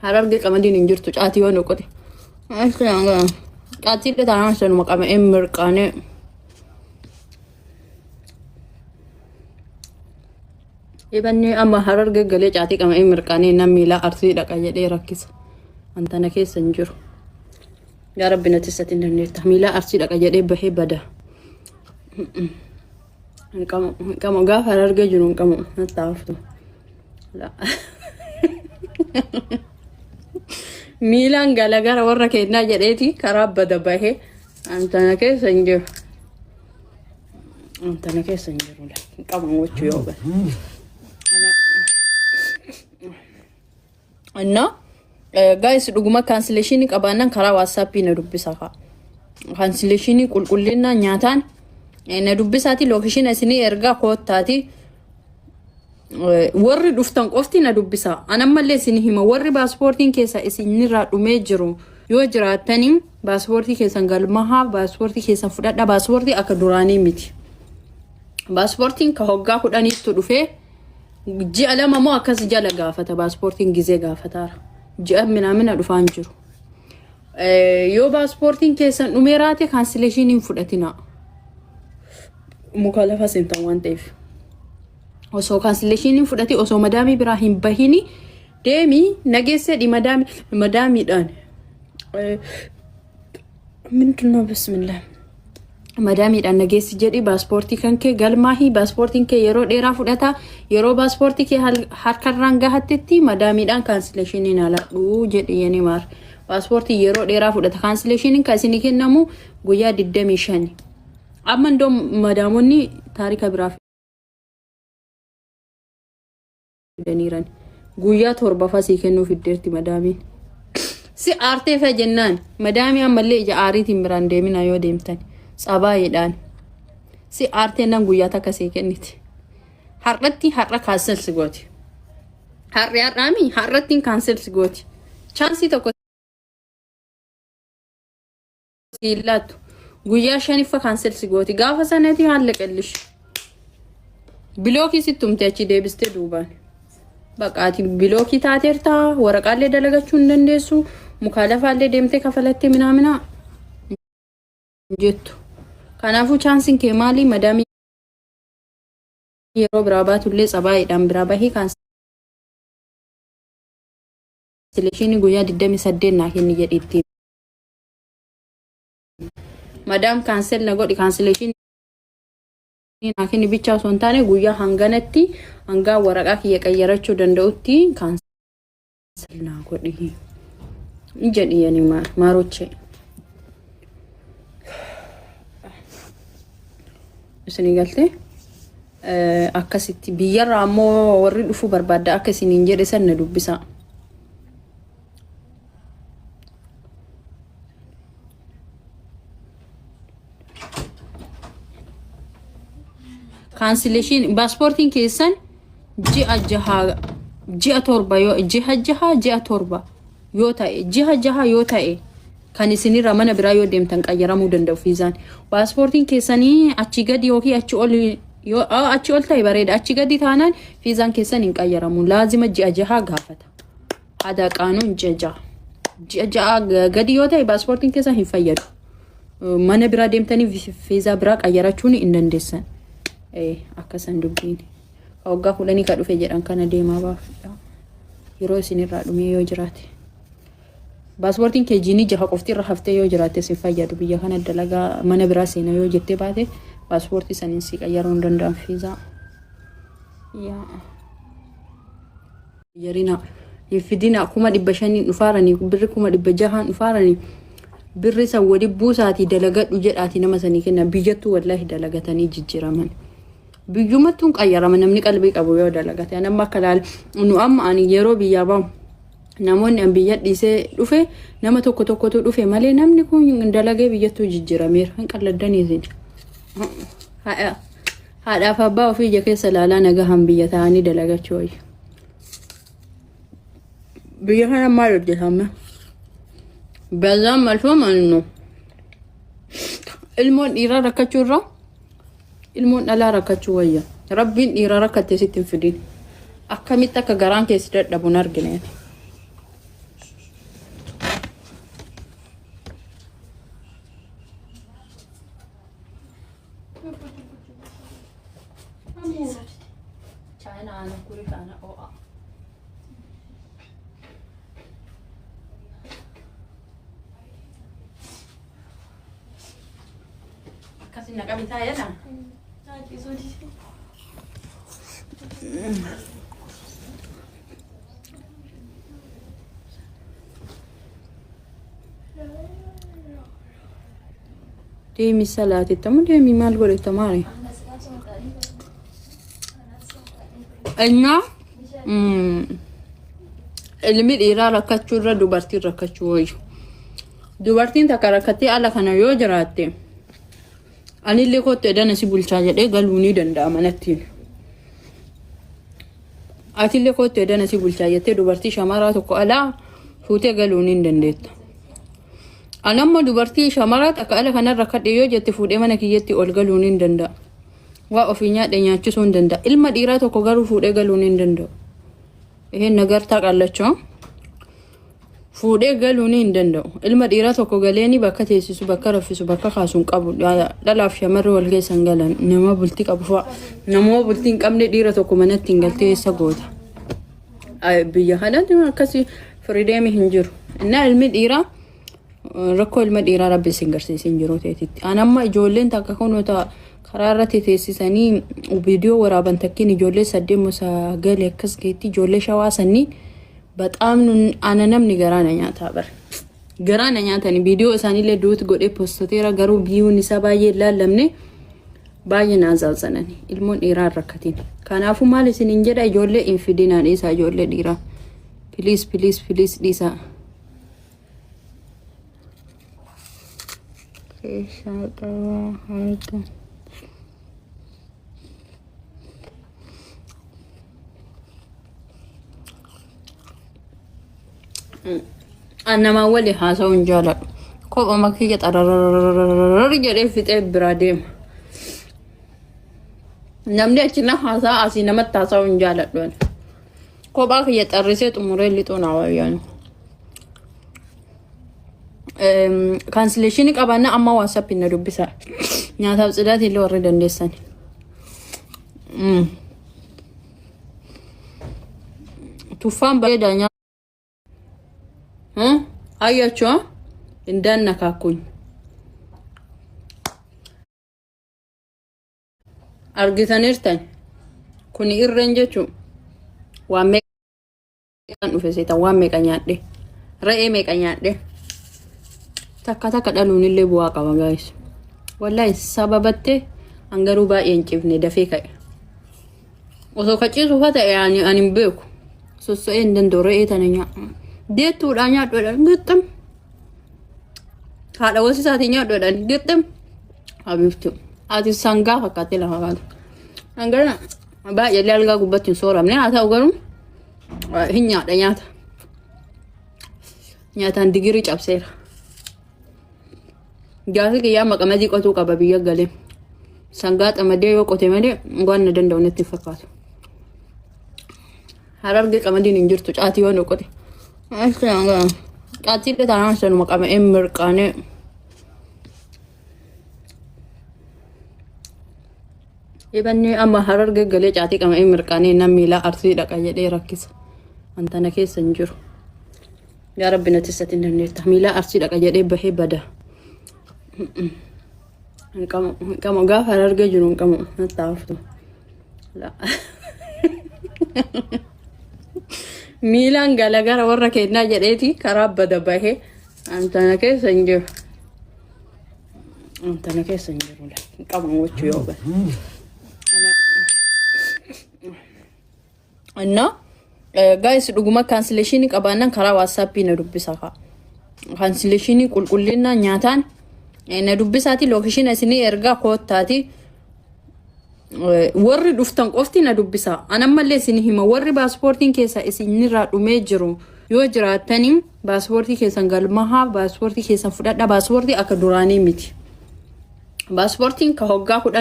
Hararge qamadiin hin jirtu caatii yoo nuqote. Caatii illee taanaan sanuma qama'ee mirqaanee. Dhibanni amma hararge galee caatii qama'ee mirqaanee nam miilaa arsii dhaqa jedhee rakkisa. Antana keessa hin jiru. Yaa Rabbi natti isatiin dandeetta. Miilaa arsii dhaqa jedhee bahee bada. Hin qabu. Hin qabu. Gaafa harargee jiru hin qabu. Natti haftu. Miilaan gala gara warra keenyaa jedheeti karaa bada bahee antana keessa hin jiru. Antana keessa hin jiru. Hin qabu gochuu yoo bada. Innaa guys dhuguma kaansileeshinii qabaannaan karaa waatsaappii na dubbisa kaa. Kaansileeshinii qulqullina nyaataan na dubbisaati lookeshiina isinii ergaa koottaati. Warri dhuftan qofti na dubbisa. An ammallee isin hima warri paaspoortiin keessa isinirraa dhumee jiru yoo jiraattanii paaspoortii keessan galmahaa paaspoortii keessan fudhadha paaspoortii akka duraanii miti. Paaspoortiin ka hoggaa kudhaniittu dhufee Ji'a lama moo akkas jala gaafata paaspoortiin gizee gaafataara. Ji'a minaamina dhufaan jiru. Yoo paaspoortiin keessan dhumee raate kaansileeshinii hin fudhatinaa. Muka lafa seentan waan ta'eef. Osoo kaansileeshinii fudhati osoo madaamii biraa hin bahini deemi nageessee dhi madaamiidhaan. Mindinoo bismillah. Madaamiidhaan nageessi jedhi paaspoortii kan kee galmaahi paaspoortiin kee yeroo dheeraa fudhata yeroo paaspoortii kee harkarraan gahattetti madaamiidhaan kaansileeshiniin aladhu jedhi yeni maar paaspoortii yeroo dheeraa fudhata kaansileeshiniin kan isinii kennamu guyyaa 25 amma indoo madaamonni taarika biraa fidaniiran. Guyyaa torbaffaa sii kennuu fiddeerti madaamiin. Si aartee fa'a jennaan madaamii ammallee ija aariitiin biraan deemina yoo deemtan tsabaayiidhaan. Si aartee nan guyyaa takka sii kenniti. Har'atti har'a kaansel si gooti. Har'i har'aami har'attiin kaansel si gooti. Chaansii tokko siin laattu. Guyyaa shaniffa kaansel si gooti. Gaafa sanati haalla qallish. Bilookii sitti tumte achi deebistee duubaan. Baqa ati bilookii taateerta waraqaallee dalagachuu hin dandeessu mukaalafaallee deemtee kafalattee minaamina jettu. Kanaafuu chaansiin kee maali? Madaamii yeroo biraa baatullee tsabaayiidhaan biraa bahii kaansileeshinii guyyaa 28 naa kenni jedhi ittiin. Madaam kaansel na godhi kaansileeshinii naa kenni bichaa osoo hin taane guyyaa hanganatti hangaa waraqaa kiyya qayyarachuu danda'utti kaansel naa godhi jedhi yani maarochee. Isinii galtee akkasitti biyyarraa ammoo warri dhufuu barbaadda akka isiniin jedhe san na dubbisaa. Kaansileeshiin paaspoortiin keessan ji'a jaha ji'a torba yoo ji'a jaha ji'a torba yoo ta'e ji'a jaha yoo ta'e kan isinirra mana biraa yoo deemtan qayyaramuu danda'u fiizaan. Paaspoortiin keessanii achi gadi yookiin achi ol yoo achi ol ta'e bareeda achi gadi taanaan fiizaan keessan hin qayyaramu laazima ji'a jaha gaafata. Hadaa qaanuun ji'a ja'a. Ji'a ja'a gadi yoo ta'e paaspoortiin keessan hin fayyadu. Mana biraa deemtanii fiizaa biraa qayyarachuun hin dandeessan. Akkasan dubbiin. Ka waggaa kudhanii ka dhufe jedhan kana deemaa baafadha. Yeroo isinirraa dhumee yoo jiraate. Paaspoortiin kee jiinii jaha qofti irra haftee yoo jiraatte si fayyadu biyya kana dalagaa mana biraa seena yoo jettee baate paaspoortii saniin si qayyaruu hin danda'an fiizaa. Yaa. Yarina hin fidina 500,000 dhufaaranii birri 600,000 dhufaaranii birri san wali buusaatii dalagadhu jedhaati nama sanii kenna biyyattuu wallaahi dalagatanii jijjiraman. Biyyumattuun qayyarama namni qalbii qabu yoo dalagate. Ani amma akka laal nu amma ani yeroo biyyaa bahu namoonni an biyya dhiisee dhufe nama tokko tokkotu dhufe malee namni kun dalagee biyyattuu jijjirameera. Hin qalladdanii isin. Haadhaaf abbaa ofii ija keessa ilaalaa nagahaan biyya taa'anii dalagachuu wayya. Biyya kana maal hojjetame? Bazaan malfoo mannu. Ilmoon dhiiraa rakkachuu irra ilmoon dhalaa rakkachuu wayya. Rabbiin dhiira rakkatte sitti hin fidin. Akkamitti akka garaan keessi dadhabu hin argine. Ana kuri ana o'a. Akkasin na qabi taa'ee dha. Ciisuu dide. Deemi salaatittamu deemi maal godhetta maali? Innaa ilmi dhiiraa rakkachuu irra dubartiin rakkachuu wayyu. Dubartiin takka rakkattee ala kana yoo jiraatte, anillee kottu edana si bulchaa jedhee galuu ni danda'a manattiin. Atillee kottu edana si bulchaa jettee dubartii shamaraa tokko alaa fuutee galuu ni dandeetta. Anammoo dubartii shamaraa takka ala kana rakkadhe yoo jette, fuudhee mana kiyyatti ol galuu ni danda'a. Waa ofii nyaadhe nyaachisuu hin danda'a. Ilma dhiiraa tokko garuu fuudhee galuu ni danda'u. ይሄን ነገር ታውቃላችሁ? Fuudhee galuu ni hin danda'u. Ilma dhiiraa tokko galeeni bakka teessisu, bakka raffisu, bakka kaasu hin qabu. Dhalaaf shamarri wal keessa hin galan. Nama bultii qabu fa'a. Nama bultii hin qabne dhiira tokko manatti hin galtee eessa goota? Biyya kanatti akkasii freedom hin jiru. Innaa ilmi dhiiraa, rakkoo ilma dhiiraa rabbi isin garsiisin jiru teetitti. An amma ijoolleen takka kunuuta karaa irratti teessisanii viidiyoo waraaban takkiin ijoollee saddeet musa galee akkas geetti, ijoollee shawaa sanii በጣም ana namni garaa na nyaataa bara. Garaa na nyaatani. Viidiyoo isaaniillee duuti godhee postoteera, garuu biyyoon isaa baay'ee ilaallamne, baay'ee na azaazanani. Ilmoon dhiiraa hin rakkatin. Kanaafuu maal isiniin jedha, ijoollee hin fidinaa, dhiisaa ijoollee dhiiraa. Please, please, please, dhiisaa. Keessaa qabaa harka. Namaa wali haasa'uu hin jaaladhu. Kophuma kiyya xarararararar jedhee fixee biraa deema. Namni achi na haasa'a, asii namatti haasa'uu hin jaaladhu. Ani. Kophaa kiyya xarrisee xumuree lixuu naa wayyaan. Cancellation qabaannaa amma WhatsApp na dubbisa. Nyaataaf tsidaatii illee warri dandeessan. Tuffaan bareedaa nyaata. አያችሁ እንዳነካኩኝ argitaniirtan. Kuni irreen jechuun waan meeqan dhufe seetan, waan meeqa nyaadhe, re'ee meeqa nyaadhe. Takka takka dhaluun illee bu'aa qaba, guys. Wallahi sababattee an garuu baay'ee hin cifne, dafee ka'e. Osoo ka ciisu fa ta'e ani hin beeku, sosso'ee hin danda'u. Re'ee tana nyaadhu, deettuudhaa nyaadhuudhaan gixxim, haadha wasisaatii nyaadhuudhaan gixxim. Habibtu, ati sangaa fakkaattee lafa kaatu. Hangana baay'ee algaa gubbatti hin sooramne, haa ta'u garuu hin nyaadha nyaata. Nyaataan digirii cabseera. Jaarsi kiyyaa amma qamadii qotuu qaba biyya galee. Sangaa xamadee yoo qote malee waan na danda'u natti hin fakkaatu. Hararge qamadiin hin jirtu, caatii yoo nu qote. Caatii illee taanaan sanuma qama'ee mirqaanee. Dhibanni amma Hararge galee caatii qama'ee mirqaanee nam miilaa Arsii dhaqa jedhee rakkisa. Wantana keessa hin jiru. Yaa Rabbi, natti isatiin dandeetta. Miilaa Arsii dhaqa jedhee bahee bada. Hin qabu, hin qabu. Gaafa Hararge jiru hin qabu. Natti haftu. Miilaan gala gara warra kennaa jedheeti karaa bada bahee antana keessa hin jiru. Antana keessa hin jiru. Hin qabu gochuu yoo bada. እና guys, dhuguma cancellation qabaannaan karaa WhatsApp na dubbisa kaa. Cancellation qulqullina nyaataan na dubbisaati, location isinii ergaa koottaati. Warri dhuftan qofti na dubbisa. An ammallee isin hima, warri paaspoortiin keessa isinirraa dhumee jiru yoo jiraattanii, paaspoortii keessan galmahaa, paaspoortii keessan fudhadha. Paaspoortii akka duraanii miti. Paaspoortiin ka hoggaa 10